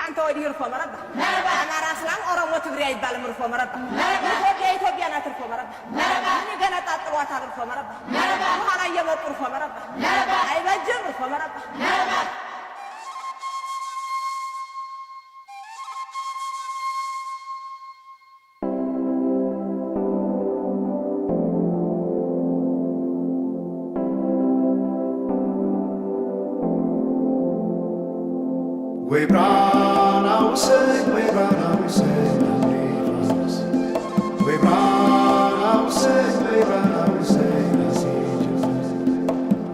አንተ ወዲህ እርፎ መረባ፣ አማራ፣ እስላም፣ ኦሮሞ፣ ትግሬ አይባልም። እርፎ መረባ፣ ኢትዮጵያ ኢትዮጵያ ናት። እርፎ መረባ፣ ምን ይገነጣጥሏታል? እርፎ መረባ፣ በኋላ እየመጡ እርፎ መረባ አይበጅም። እርፎ መረባ። ወይ ብራና ውሰኝ፣ ወይ ብራና ውሰኝ ፋኖስ፣ ወይ ብራና ውሰኝ፣ ወይ ብራና ውሰኝ ናሴ ጀመር፣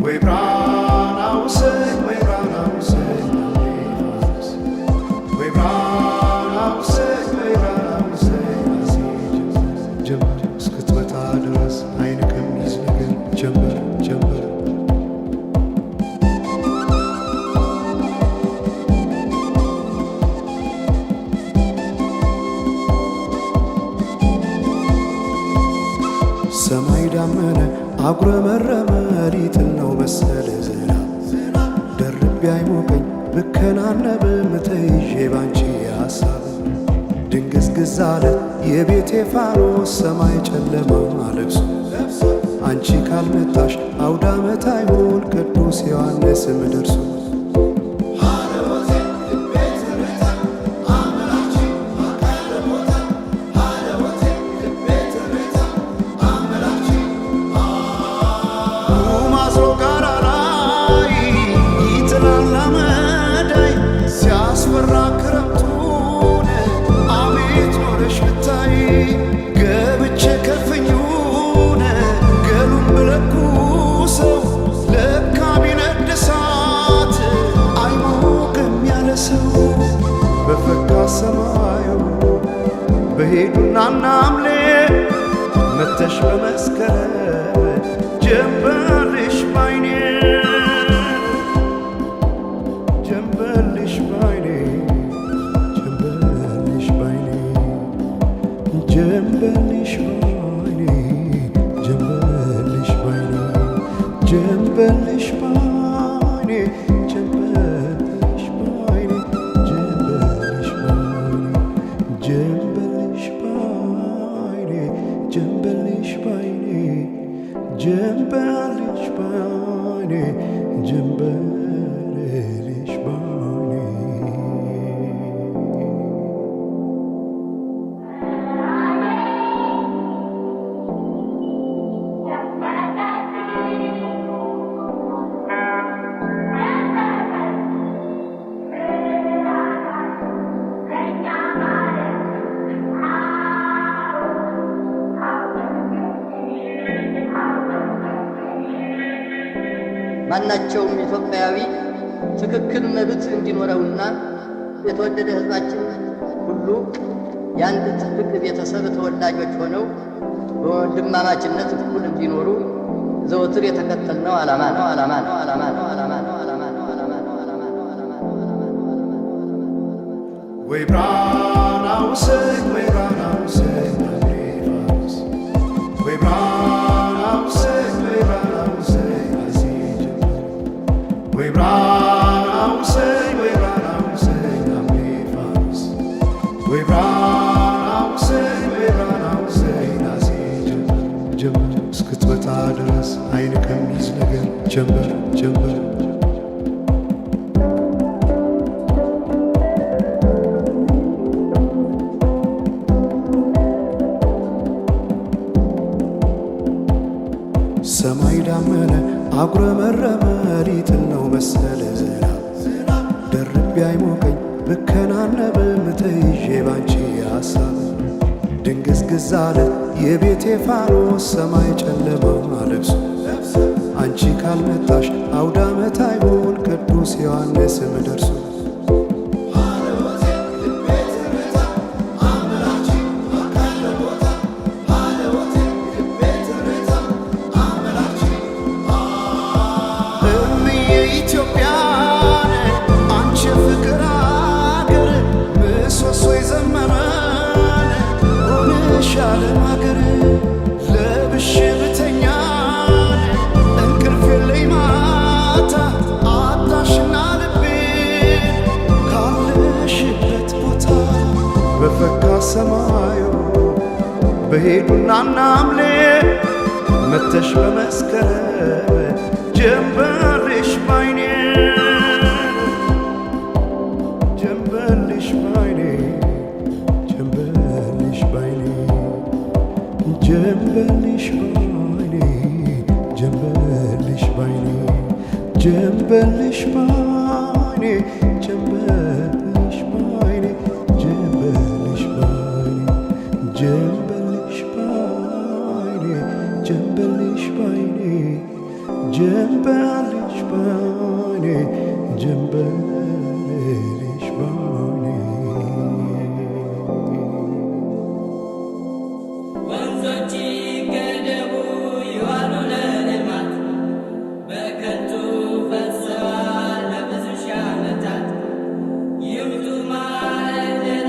ወይ ብራና ውሰኝ፣ ወይ ብራና ውሰኝ ፋኖስ፣ ወይ ብራና ውሰኝ፣ ወይ ብራና ውሰኝ ናሴ ጀመር። ጀመር እስክትመጣ ድረስ አይን ከሚይዝ ነገር ጀመር ጀመር። ሰማይ ዳመነ አጉረመረመ፣ ሊጥል ነው መሰለ ዝናብ። ደርቤ አይሞቀኝ ብከናነብም ተይዤ ባንቺ ሐሳብ። ድንግዝግዝ አለ የቤቴ ፋኖስ፣ ሰማይ ጨለማ ለብሶ። አንቺ ካልመጣሽ አውዳመት አይሆን ቅዱስ ዮሐንስም ደርሶ። ማዝሮ ጋራ ላይ ይጥላል አመዳይ፣ ሲያስፈራ ክረምቱን አቤት ኖረሽ ብታይ። ገብቼ ከፍኙን ገሉን ብለኩሰው ለካ ቢነድ እሳት አይሞቅም ያለ ሰው። በፈካ ሰማዩ በሄዱና ናምሌ መተሽ በመስከረም ጀንበልሽ ባይኔ፣ ጀንበልሽ ባይኔ፣ ጀንበልሽ ባይኔ፣ ጀንበልሽ ባይኔ፣ ጀንበልሽ ባይኔ፣ ጀንበልሽ ባይኔ፣ ጀንበልሽ ባይኔ፣ ጀንበልሽ ባይኔ፣ ጀንበልሽ ባይኔ፣ ጀንበልሽ ባይኔ፣ ጀንበልሽ ባይኔ፣ ጀንበልሽ ባይኔ። ማናቸውም ኢትዮጵያዊ ትክክል መብት እንዲኖረውና የተወደደ ሕዝባችን ሁሉ የአንድ ትልቅ ቤተሰብ ተወላጆች ሆነው በወንድማማችነት እኩል እንዲኖሩ ዘወትር የተከተልነው ዓላማ ነው፣ ዓላማ ነው፣ ዓላማ ነው፣ ዓላማ ነው፣ ዓላማ ነው፣ ዓላማ ነው፣ ዓላማ ነው፣ ዓላማ ነው፣ ዓላማ ነው፣ ዓላማ ነው፣ ዓላማ ነው። ወይ ብራና ውሰኝ፣ ወይ ብራና ውሰኝ ሐምሌ ፋኖስ፣ ወይ ብራና ውሰኝ፣ ወይ ብራና ውሰኝ ናሴ ጀመር፣ ወይ ብራና ውሰኝ፣ ወይ ብራና ውሰኝ ሐምሌ ፋኖስ፣ ወይ ብራና ውሰኝ፣ ወይ ብራና ውሰኝ ናሴ ጀመር። ጀመር እስክትመጣ ድረስ አይን ከሚይዝ ነገር ጀመር ጀመር። ሰማይ ዳመነ አጉረመረመ፣ ሊጥል ነው መሰለ ዝናብ። ደርቤ አይሞቀኝ ብከናነብም ተይዤ ባንቺ ሐሳብ። ድንግዝግዝ አለ የቤቴ ፋኖስ፣ ሰማይ ጨለማ ለብሶ። አንቺ ካልመጣሽ አውዳመት አይሆን ቅዱስ ዮሐንስም ደርሶ። እምዬ ኢትዮጵያን አንቺ የፍቅር አገር፣ ምሰሶ የዘመመን ሆነሽ ዓለም አገር። ለብሼ ብተኛን እንቅልፍ የለኝ ማታ አጣሽና ልቤ ካለሽበት በሄዱና ናምሌ መተሽ በመስከረም ጀንበልሽ ባይኔ ጀንበልሽ ባይኔ ጀንበልሽ ባይኔ ጀንበልሽ ባይኔ ጀንበልሽ ባይኔ ጀንበልሽ ባይኔ ጀንበልሽ ባይኔ ጀንበልሽ ባይኔ ጀንበልሽ ባይኔ ጀንበልሽ ባይኔ ጀንበልሽ ባይኔ ጀንበልሽ ባይኔ። ወንዞች ይገደቡ ይዋሉ ለልማት፣ በከንቱ ፈሰዋል ለብዙ ሺህ ዓመታት። ይውጡ ማዕድናት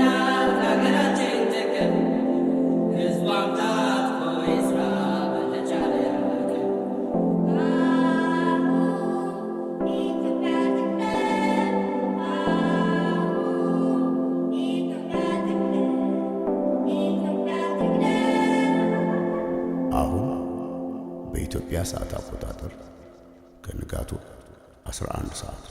ለሀገራችን ጥቅም፣ ሕዝቧም ታጥቆ ይስራ በተቻለ አቅም። ኢትዮጵያ ትቅደም፣ ኢትዮጵያ ትቅደም፣ ኢትዮጵያ ትቅደም። አሁን በኢትዮጵያ ሰዓት አቆጣጠር ከንጋቱ 11 ሰዓት።